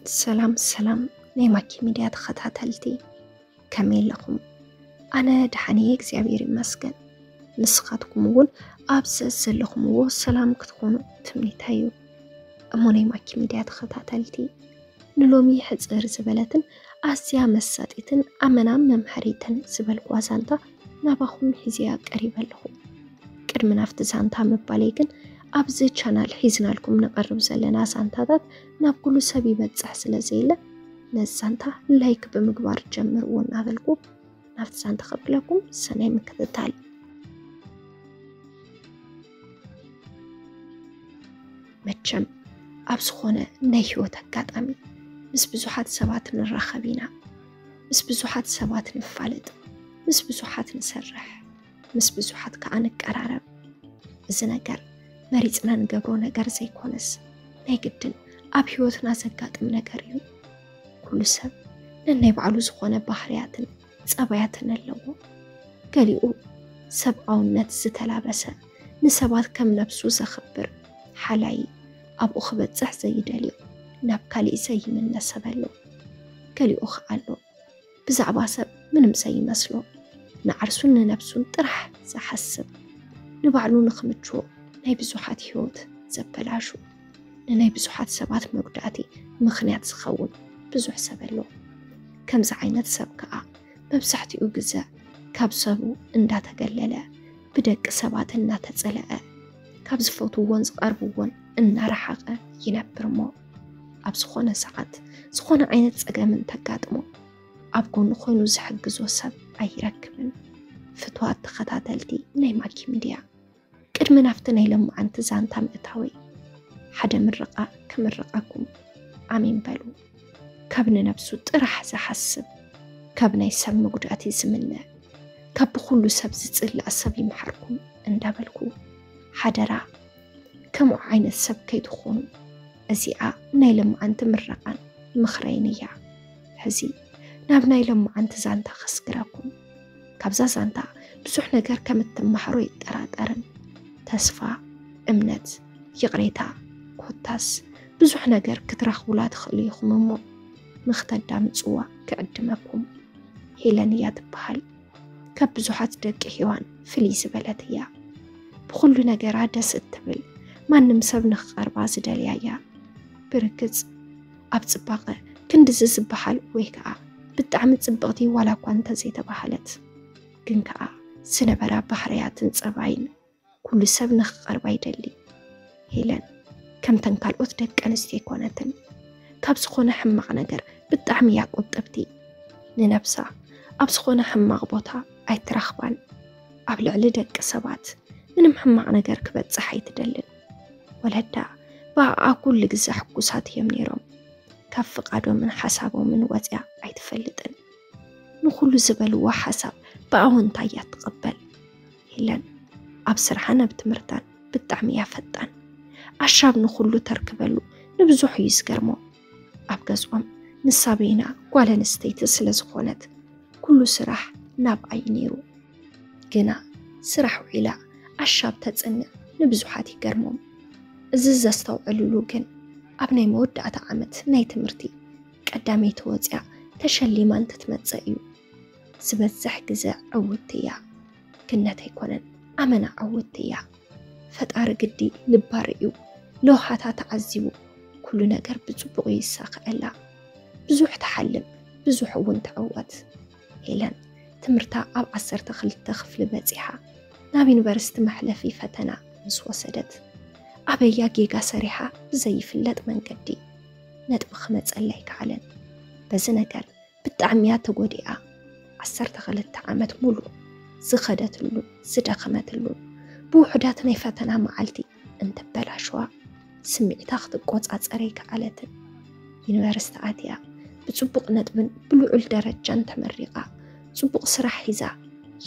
ሰላም ሰላም ናይ ማኪ ሚድያ ተኸታተልቲ፣ ከመይ ኣለኹም? ኣነ ደሓን እየ፣ እግዚኣብሔር ይመስገን። ንስኻትኩም እውን ኣብ ዘለኹምዎ ሰላም ክትኾኑ ትምኒተይ እዩ። እሞ ናይ ማኪ ሚድያ ተኸታተልቲ፣ ንሎሚ ሕፅር ዝበለትን ኣዝያ መሳጢትን ኣመና መምሃሪትን ዝበልኩዋ ዛንታ ናባኹም ሒዝያ ቀሪበ ኣለኹ። ቅድሚ ናብቲ ዛንታ ምባለይ ግን፣ ኣብዚ ቻናል ሒዝናልኩም ንቐርብ ዘለና ዛንታታት ናብ ኩሉ ሰብ ይበጽሕ ስለ ዘየለ፣ ነዚ ዛንታ ላይክ ብምግባር ጀምርዎ እናበልኩ፣ ናብቲ ዛንታ ከብለኩም ሰናይ ምክትታል። መቸም ኣብ ዝኾነ ናይ ህይወት ኣጋጣሚ ምስ ብዙሓት ሰባት ንራኸብ ኢና። ምስ ብዙሓት ሰባት ንፋለጥ፣ ምስ ብዙሓት ንሰርሕ፣ ምስ ብዙሓት ከኣ ንቀራረብ። እዚ ነገር መሪጽና ንገብሮ ነገር ዘይኮነስ፣ ናይ ግድን ኣብ ህይወትና ዘጋጥም ነገር እዩ። ኩሉ ሰብ ነናይ ባዕሉ ዝኾነ ባህርያትን ጸባያትን ኣለዎ። ገሊኡ ሰብኣውነት ዝተላበሰ፣ ንሰባት ከም ነብሱ ዘኽብር፣ ሓላይ፣ ኣብኡ ክበጽሕ ዘይደልዮ፣ ናብ ካሊእ ዘይምነ ሰብ ኣሎ። ገሊኡ ኸኣ ኣሎ ብዛዕባ ሰብ ምንም ዘይመስሎ፣ ንዓርሱን ንነብሱን ጥራሕ ዝሓስብ፣ ንባዕሉ ንኽምችዎ ናይ ብዙሓት ህይወት ዘበላሹ፣ ንናይ ብዙሓት ሰባት መጉዳእቲ ምኽንያት ዝኸውን ብዙሕ ሰብ ኣሎ። ከምዚ ዓይነት ሰብ ከኣ መብዛሕትኡ ግዘ ካብ ሰቡ እንዳተገለለ፣ ብደቂ ሰባት እናተጸለአ፣ ካብ ዝፈትውዎን ዝቐርብዎን እናረሓቐ ይነብር እሞ፣ ኣብ ዝኾነ ሰዓት ዝኾነ ዓይነት ጸገም እንተጋጥሞ፣ ኣብ ጎኑ ኮይኑ ዝሕግዞ ሰብ ኣይረክብን። ፍትዋት ተኸታተልቲ ናይ ማኪ ሚድያ፣ ቅድሚ ናብቲ ናይ ለማዓንቲ ዛንታ ምእታወይ፣ ሓደ ምርቓ ክምርቐኩም። ኣሜን በሉ። ካብ ንነብሱ ጥራሕ ዝሓስብ፣ ካብ ናይ ሰብ መጉዳእቲ ዝምነ፣ ካብ ብኹሉ ሰብ ዝጽላእ ሰብ ይምሓርኩም እንዳበልኩ፣ ሓደራ ከምኡ ዓይነት ሰብ ከይትኾኑ። እዚኣ ናይ ለማዓንቲ ምርቓን ምኽረይን እያ። ሕዚ ናብ ናይ ለማዓንቲ ዛንታ ከስግረኩም። ካብዛ ዛንታ ብዙሕ ነገር ከም እትመሃሩ ኣይጠራጠርን። ተስፋ፣ እምነት፣ ይቕሬታ፣ ኮታስ ብዙሕ ነገር ክትረኽቡላ ትኽእሉ ኢኹም እሞ፣ ንኽተዳምጽዋ ክዕድመኩም። ሄለን እያ ትበሃል። ካብ ብዙሓት ደቂ ሄዋን ፍልይ ዝበለት እያ። ብኹሉ ነገራ ደስ እትብል፣ ማንም ሰብ ንኽቐርባ ዝደልያ እያ። ብርግጽ ኣብ ጽባቐ ክንድዚ ዝበሃል ወይ ከኣ ብጣዕሚ ጽብቕቲ ዋላ እኳ እንተዘይተባህለት፣ ግን ከኣ ዝነበራ ባህርያትን ጸባይን ኩሉ ሰብ ንኽቐርባ ይደሊ። ሄለን ከምተን ካልኦት ደቂ ኣንስትዮ ኣይኮነትን። ካብ ዝኾነ ሕማቕ ነገር ብጣዕሚ እያ ቁጥብቲ። ንነብሳ ኣብ ዝኾነ ሕማቕ ቦታ ኣይትረኽባን። ኣብ ልዕሊ ደቂ ሰባት ምንም ሕማቕ ነገር ክበጽሕ ኣይትደልን። ወለዳ ብኣኣ ኩሉ ግዜ ሕጉሳት እዮም ነይሮም። ካብ ፍቓዶምን ሓሳቦምን ወጽያ ኣይትፈልጥን። ንኹሉ ዝበልዎ ሓሳብ ብኣወንታ እያ ትቕበል። ሄለን ኣብ ስርሓን ኣብ ትምህርታን ብጣዕሚ እያ ፈጣን። ኣሻብ ንኹሉ ተርክበሉ፣ ንብዙሕ እዩ ዝገርሞ። ኣብ ገዝኦም ንሳ በይና ጓል ኣንስተይቲ ስለ ዝኾነት፣ ኩሉ ስራሕ ናብኣ እዩ ነይሩ። ግና ስራሕ ውዒላ ኣሻብ ተጽንዕ ንብዙሓት ይገርሞም። እዚ ዘስተውዕልሉ ግን ኣብ ናይ መወዳእታ ዓመት ናይ ትምህርቲ ቀዳመይቲ ወጽያ ተሸሊማ እንትትመጽእ እዩ። ዝበዝሕ ግዘ ዕውትቲ እያ። ክነት ኣይኮነን፣ ኣመና ዕውትቲ እያ። ፈጣሪ ግዲ ልባ ርእዩ፣ ለውሃታ ተዓዚቡ፣ ኩሉ ነገር ብጽቡቕ ይሳኸዐላ። ብዙሕ ትሓልም፣ ብዙሕ እውን ትዕወት። ሄለን ትምህርታ ኣብ ዓሰርተ ክልተ ክፍሊ በጺሓ፣ ናብ ዩኒቨርሲቲ መሕለፊ ፈተና ምስ ወሰደት፣ ኣበያ ጌጋ ሰሪሓ ብዘይፍለጥ መንገዲ ነጥቢ ክመጸላ ኣይከኣለን። በዚ ነገር ብጣዕሚ እያ ተጎዲኣ። ዓሰርተ ክልተ ዓመት ሙሉእ ዝኸደትሉን ዝደኸመትሉን ብውሑዳት ናይ ፈተና መዓልቲ እንትበላሸዋ፣ ስምዒታ ክትቆጻጸር ኣይከኣለትን። ዩኒቨርሲቲ ኣትያ፣ ብጽቡቕ ነጥብን ብልዑል ደረጃን ተመሪቓ፣ ጽቡቕ ስራሕ ሒዛ፣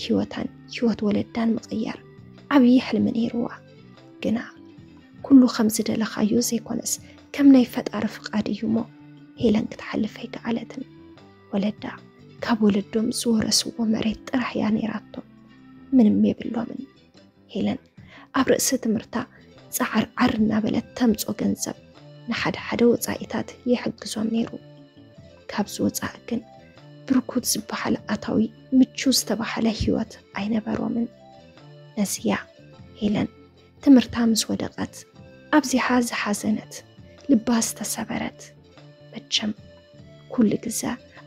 ህይወታን ህይወት ወለዳን ምቕያር ዓብዪ ሕልሚ ነይርዋ። ግና ኩሉ ከም ዝደለኻዮ ዘይኮነስ፣ ከም ናይ ፈጣሪ ፍቓድ እዩ እሞ፣ ሄለን ክትሓልፍ ኣይከኣለትን። ወለዳ ካብ ወለዶም ዝወረስዎ መሬት ጥራሕ እያ ነይራቶም። ምንም የብሎምን። ሄለን ኣብ ርእሲ ትምህርታ ጻዓርዓር እናበለት ተምጾ ገንዘብ ንሓደ ሓደ ወጻኢታት ይሕግዞም ነይሩ። ካብዚ ወጻኢ ግን ብርኩት ዝበሃል ኣታዊ፣ ምቹ ዝተባህለ ህይወት ኣይነበሮምን። ነዚያ ሄለን ትምህርታ ምስ ወደቐት ኣብዚሓ ዝሓዘነት፣ ልባ ዝተሰበረት። መቸም ኩሉ ግዘ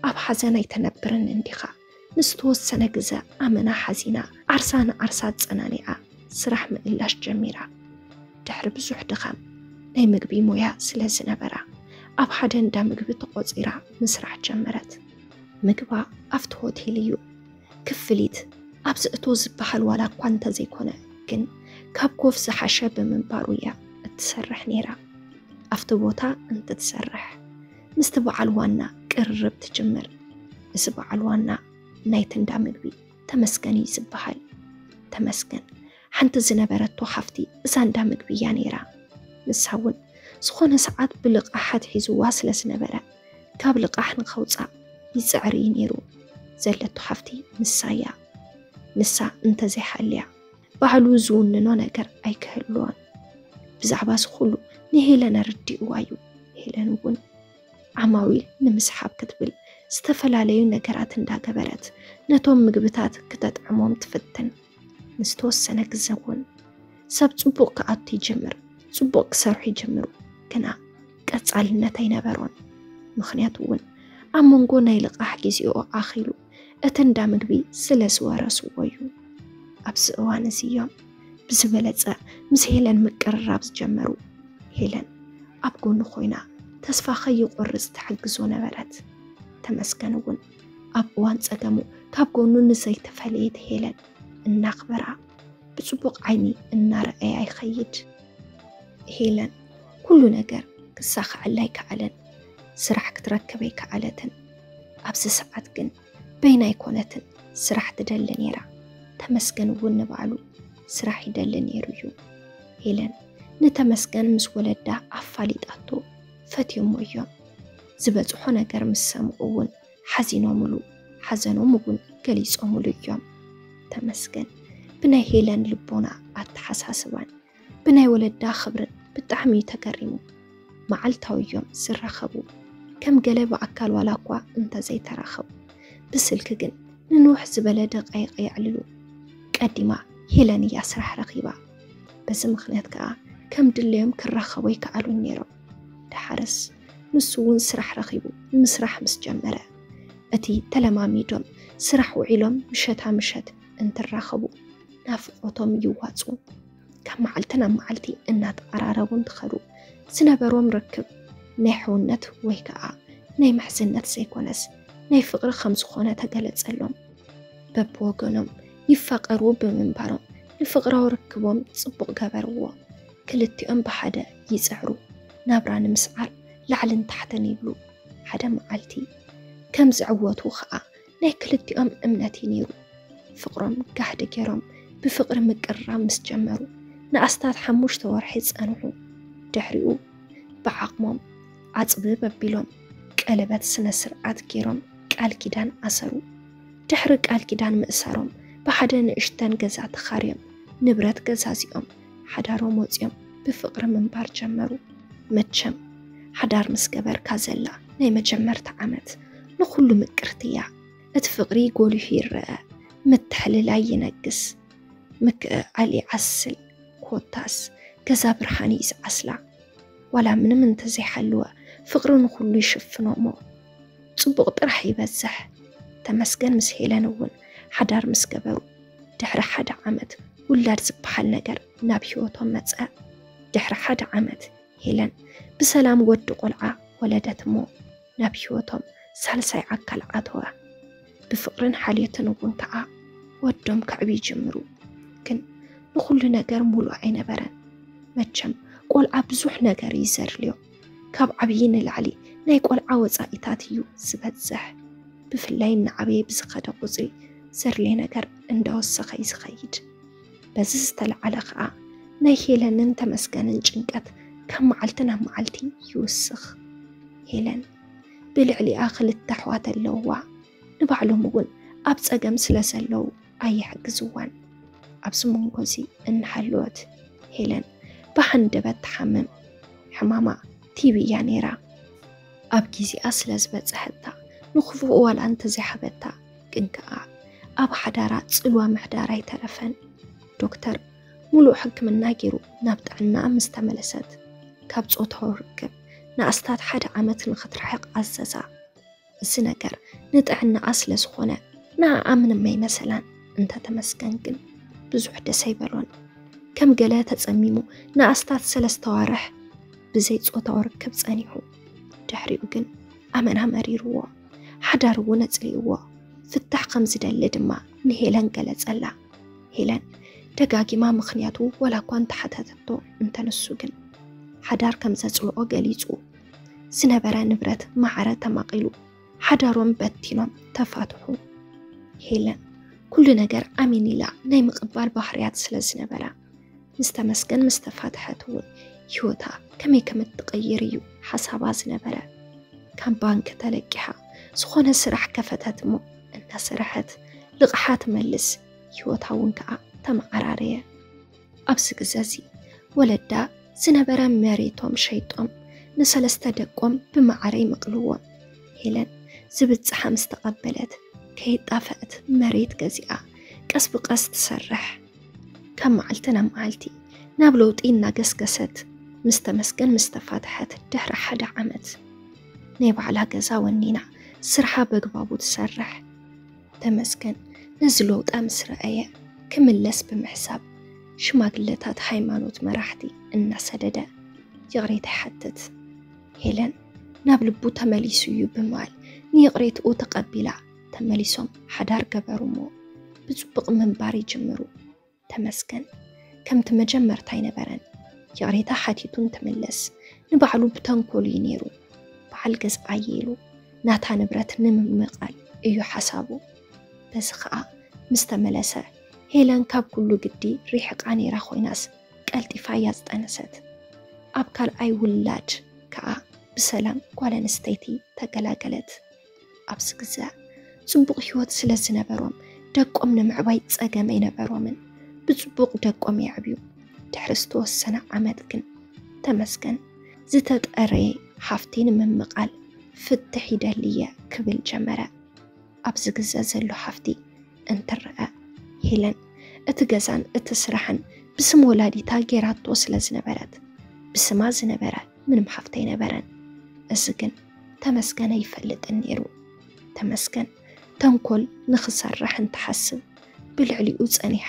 ኣብ ሓዘን ኣይተነብርን እንዲኻ። ንዝተወሰነ ግዘ ኣመና ሓዚና፣ ዓርሳ ንዓርሳ ኣጸናኒዓ ስራሕ ምእላሽ ጀሚራ። ድሕሪ ብዙሕ ድኻም፣ ናይ ምግቢ ሞያ ስለ ዝነበራ፣ ኣብ ሓደ እንዳ ምግቢ ተቖጺራ ምስራሕ ጀመረት። ምግባ ኣብቲ ሆቴል እዩ። ክፍሊት ኣብ ዝእቶ ዝበሃል ዋላ እኳ እንተዘይኮነ፣ ግን ካብ ኮፍ ዝሓሸ ብምንባሩ እያ እትሰርሕ ነይራ። ኣብቲ ቦታ እንትትሰርሕ፣ ምስቲ በዓል ዋና ቅርርብ ትጅምር። እዚ በዓል ዋና ናይቲ እንዳ ምግቢ ተመስገን እዩ ዝበሃል። ተመስገን ሓንቲ ዝነበረቶ ሓፍቲ እዛ እንዳ ምግቢ እያ ነይራ። ንሳ እውን ዝኾነ ሰዓት ብልቓሕ ኣትሒዝዋ ስለ ዝነበረ፣ ካብ ልቓሕ ንኸውፃእ ይፅዕር እዩ ነይሩ። ዘለቶ ሓፍቲ ንሳ እያ። ንሳ እንተዘይሃልያ፣ ባዕሉ ዝውንኖ ነገር ኣይክህልዎን። ብዛዕባ እዚ ኩሉ ንሄለን ኣረዲእዋ እዩ። ሄለን እውን ዓማዊል ንምስሓብ ክትብል ዝተፈላለዩ ነገራት እንዳገበረት ነቶም ምግብታት ክተጥዕሞም ትፍትን። ንዝተወሰነ ግዘ እውን ሰብ ጽቡቕ ክኣቱ ይጅምር፣ ጽቡቕ ክሰርሑ ይጅምሩ፣ ግና ቀጻልነት ኣይነበሮን። ምኽንያቱ እውን ኣብ መንጎ ናይ ልቓሕ ግዜኡ ኣኺሉ እቲ እንዳ ምግቢ ስለ ዝወረስዎ እዩ። ኣብዚ እዋን እዚ እዮም ብዝበለጸ ምስ ሄለን ምቅርራብ ዝጀመሩ። ሄለን ኣብ ጎኑ ኮይና ተስፋ ከይቆርጽ ትሕግዞ ነበረት። ተመስገን እውን ኣብ እዋን ጸገሙ ካብ ጎኑ ንዘይተፈለየት ሄለን እናኽበራ፣ ብጽቡቕ ዓይኒ እናረኣያ ይኸይድ። ሄለን ኩሉ ነገር ክሳኸዐላ ኣይከኣለን። ስራሕ ክትረክብ ኣይከኣለትን። ኣብዚ ሰዓት ግን በይና ኣይኮነትን ስራሕ ትደሊ ነይራ። ተመስገን እውን ንባዕሉ ስራሕ ይደሊ ነይሩ እዩ። ሄለን ንተመስገን ምስ ወለዳ ኣፋሊጣቶ፣ ፈትዮሞ እዮም። ዝበጽሖ ነገር ምስ ሰምዑ እውን ሓዚኖምሉ፣ ሓዘኖም እውን ገሊጾምሉ እዮም። ተመስገን ብናይ ሄለን ልቦና ኣተሓሳስባን ብናይ ወለዳ ክብርን ብጣዕሚ እዩ ተገሪሙ። መዓልታዊ እዮም ዝራኸቡ። ከም ገለ ብኣካል ዋላ እኳ እንተዘይተራኸቡ፣ ብስልኪ ግን ንንውሕ ዝበለ ደቃይቕ የዕልሉ። ቀዲማ ሄለን እያ ስራሕ ረኺባ። በዚ ምኽንያት ከኣ ከም ድለዮም ክራኸቡ ኣይከኣሉን ነይሮም። ደሓርስ ንሱ እውን ስራሕ ረኺቡ ምስራሕ ምስ ጀመረ፣ እቲ ተለማሚዶም ስራሕ ውዒሎም ምሸታ ምሸት እንትራኸቡ ናፍቖቶም ይዋጹ። ካብ መዓልቲ ናብ መዓልቲ እናተቐራረቡ እንትኸዱ ዝነበሮም ርክብ ናይ ሕውነት ወይ ከኣ ናይ ምሕዝነት ዘይኮነስ ናይ ፍቕሪ ከም ዝኾነ ተገለጸሎም። በብወገኖም ይፋቐሩ ብምንባሮም ንፍቕራዊ ርክቦም ጽቡቕ ገበርዎ። ክልቲኦም ብሓደ ይጽዕሩ፣ ናብራ ንምስዓር ላዕልን ታሕትን ይብሉ። ሓደ መዓልቲ ከም ዝዕወቱ ኸኣ ናይ ክልቲኦም እምነት እዩ ነይሩ። ፍቕሮም ጋህዲ ገይሮም ብፍቕሪ ምቅርራብ ምስ ጀመሩ ንኣስታት ሓሙሽተ ወርሒ ጸንሑ። ድሕሪኡ ብዓቕሞም ዓጽብብ ኣቢሎም ቀለበት ስነ ስርዓት ገይሮም ቃል ኪዳን ኣሰሩ። ድሕሪ ቃል ኪዳን ምእሳሮም ብሓደ ንእሽተን ገዛ ተኻርዮም ንብረት ገዛዚኦም ሓዳሮም ወጺኦም ብፍቕሪ ምንባር ጀመሩ። መቸም ሓዳር ምስ ገበርካ ዘላ ናይ መጀመርታ ዓመት ንኹሉ ምቅርቲ እያ። እቲ ፍቕሪ ጎሊሑ ይረአ፣ ምትሕልላይ ይነግስ፣ ምክእኣል ይዓስል። ኮታስ ገዛ ብርሃን እዩ ዝዓስላ። ዋላ ምንም እንተዘይሃለወ ፍቕሪ ንኹሉ ይሽፍኖ እሞ ጽቡቕ ጥራሕ ይበዝሕ። ተመስገን ምስ ሄለን እውን ሓዳር ምስ ገበሩ ድሕሪ ሓደ ዓመት ውላድ ዝበሃል ነገር ናብ ህይወቶም መጸ። ድሕሪ ሓደ ዓመት ሄለን ብሰላም ወዲ ቆልዓ ወለደት እሞ ናብ ህይወቶም ሳልሳይ ኣካል ኣተወ። ብፍቕርን ሓልዮትን እውን ከኣ ወዶም ከዕብዩ ይጅምሩ። ግን ንኹሉ ነገር ሙሉእ ኣይነበረን። መቸም ቆልዓ ብዙሕ ነገር እዩ ዘድልዮ። ካብ ዓብዪ ንላዕሊ ናይ ቆልዓ ወጻኢታት እዩ ዝበዝሕ። ብፍላይ እናዓበየ ብዝኸደ ቁጽሪ ዘድልዮ ነገር እንዳወሰኸ እዩ ዝኸይድ። በዚ ዝተለዓለ ኸኣ ናይ ሄለንን ተመስገንን ጭንቀት ካብ መዓልቲ ናብ መዓልቲ ይውስኽ። ሄለን ብልዕሊኣ ክልተ ኣሕዋት ኣለውዋ። ንባዕሎም እውን ኣብ ጸገም ስለ ዘለዉ ኣይሕግዝዋን። ኣብዚ መንጎ እዚ እናሃለወት ሄለን ብሃንደበት ትሓምም። ሕማማ እቲ ቲቢ እያ ነይራ። ኣብ ግዜኣ ስለ ዝበጽሐታ ንኽፉእ ዋላ እንተዘይሓበታ ግን ከኣ ኣብ ሓዳራ ጽልዋ ምሕዳር ኣይተረፈን። ዶክተር ሙሉእ ሕክምና ገይሩ ናብ ጥዕናኣ ምስ ተመለሰት ካብ ጾታዊ ርክብ ንኣስታት ሓደ ዓመት ንኽትርሕቕ ኣዘዛ። እዚ ነገር ንጥዕናኣ ስለ ዝኾነ ንዓኣ ምንም ኣይመሰላን። እንተ ተመስገን ግን ብዙሕ ደስ ኣይበሎን። ከም ገለ ተጸሚሙ ንኣስታት ሰለስተ ኣዋርሕ ብዘይ ጾታዊ ርክብ ጸኒሑ። ድሕሪኡ ግን ኣመና መሪርዎ። ሓዳር እውን ኣጽሊእዎ። ፍታሕ ከም ዝደሊ ድማ ንሄለን ገለጸላ። ሄለን ደጋጊማ ምኽንያቱ ዋላ እኳ እንተሓተተቶ እንተንሱ ግን ሓዳር ከም ዘጽልኦ ገሊጹ። ዝነበረ ንብረት ማዕረ ተማቒሉ ሓዳሮም በቲኖም ተፋትሑ። ሄለን ኩሉ ነገር ኣሜን ኢላ ናይ ምቕባል ባህርያት ስለ ዝነበራ ምስ ተመስገን ምስ ተፋትሐት እውን ህይወታ ከመይ ከም እትቕይር እዩ ሓሳባ ዝነበረ። ካብ ባንክ ተለቂሓ ዝኾነ ስራሕ ከፈተት እሞ እናሰረሐት ልቕሓ ትመልስ። ህይወታ እውን ከኣ ተመዓራረየ። ኣብዚ ግዘ እዚ ወለዳ ዝነበረ መሬቶም ሸይጦም ንሰለስተ ደቆም ብማዕረ ይምቕልዎም። ሄለን ዝብጽሓ ምስ ተቐበለት ከይጣፈአት መሬት ገዚኣ ቀስ ብቐስ ትሰርሕ። ካብ መዓልቲ ናብ መዓልቲ ናብ ለውጢ እናገስገሰት ምስ ተመስገን ምስ ተፋትሐት ድሕሪ ሓደ ዓመት ናይ ባዕላ ገዛ ወኒና ስርሓ በግባቡ ትሰርሕ። ተመስገን ነዚ ለውጣ ምስ ረኣየ ክምለስ ብምሕሳብ ሽማግለታት ሃይማኖት መራሕቲ እናሰደደ ይቕሬታ ይሓትት። ሄለን ናብ ልቡ ተመሊሱ እዩ ብምባል ንይቕሬትኡ ተቐቢላ ተመሊሶም ሓዳር ገበሩ እሞ ብጽቡቕ ምንባር ይጅምሩ። ተመስገን ከምቲ መጀመርታ ኣይነበረን። ይቕሬታ ሓቲቱ እንትምለስ ንባዕሉ ብተንኮል እዩ ነይሩ። በዓል ገዛኣየ ኢሉ ናታ ንብረት ንምምቓል እዩ ሓሳቡ። በዚ ኸኣ ምስ ተመለሰ ሄለን ካብ ኩሉ ግዲ ሪሕቃ ነይራ ኮይናስ ቀልጢፋ እያ ዝጠነሰት። ኣብ ካልኣይ ውላድ ከኣ ብሰላም ጓል ኣንስተይቲ ተገላገለት። ኣብዚ ግዘ ጽቡቕ ህይወት ስለ ዝነበሮም ደቆም ንምዕባይ ጸገም ኣይነበሮምን። ብጽቡቕ ደቆም የዕብዩ። ድሕሪ ዝተወሰነ ዓመት ግን ተመስገን ዝተጠረየ ሓፍቲ ንምምቓል ፍትሕ ይደሊ እየ ክብል ጀመረ። ኣብዚ ግዘ ዘሎ ሓፍቲ እንትረኣ ሄለን እቲ ገዛን እቲ ስራሕን ብስም ወላዲታ ጌራቶ ስለ ዝነበረት ብስማ ዝነበረ ምንም ሓፍቲ ኣይነበረን። እዚ ግን ተመስገን ኣይፈልጥን ነይሩ። ተመስገን ተንኮል ንኽሰርሕ እንትሓስብ ብልዕሊኡ ጸኒሓ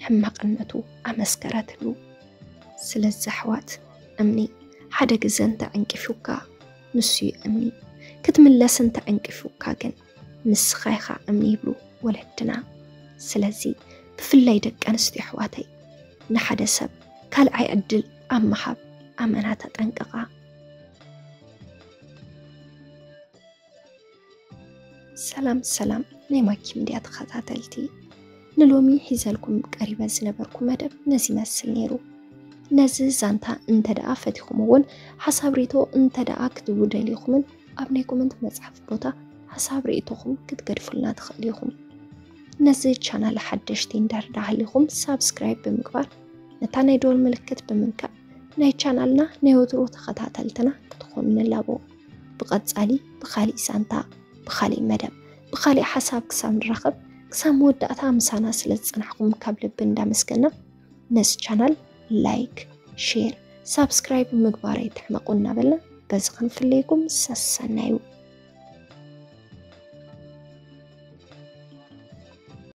ሕማቕነቱ ኣመስከረትሉ። ስለዚ ኣሕዋት እምኒ ሓደ ግዘ እንተ ዕንቂፉካ ንሱ እዩ እምኒ፣ ክትምለስ እንተ ዕንቂፉካ ግን ንስኻ ኢኻ እምኒ ይብሉ ወለድና። ስለዚ ብፍላይ ደቂ ኣንስትዮ ኣሕዋተይ ንሓደ ሰብ ካልኣይ ዕድል ኣብ ምሃብ ኣመና ተጠንቀቓ። ሰላም ሰላም ናይ ማኪ ሚድያ ተኸታተልቲ፣ ንሎሚ ሒዘልኩም ቀሪበ ዝነበርኩ መደብ ነዚ ይመስል ነይሩ። ነዚ ዛንታ እንተ ደኣ ፈቲኹም እውን ሓሳብ ሪቶ እንተ ደኣ ክትህቡ ደሊኹምን ኣብ ናይ ኮመንት መጽሓፍ ቦታ ሓሳብ ሪእቶኹም ክትገድፉልና ትኽእሉ ኢኹም። ነዚ ቻናል ሓደሽቲ እንድሕር ደኣ ሃሊኹም ሳብስክራይብ ብምግባር ነታ ናይ ደወል ምልክት ብምንካእ ናይ ቻናልና ናይ ወትሩ ተኸታተልትና ክትኾኑ ንላቦ። ብቐጻሊ ብኻሊእ ዛንታ፣ ብኻሊእ መደብ፣ ብኻሊእ ሓሳብ ክሳብ ንራኸብ ክሳብ መወዳእታ ምሳና ስለ ዝጸናሕኩም ካብ ልቢ እንዳመስገና ነዚ ቻናል ላይክ፣ ሼር፣ ሳብስክራይብ ምግባር ኣይትሕመቑ እናበልና በዚ ክንፍለየኩም ሰሰናዩ።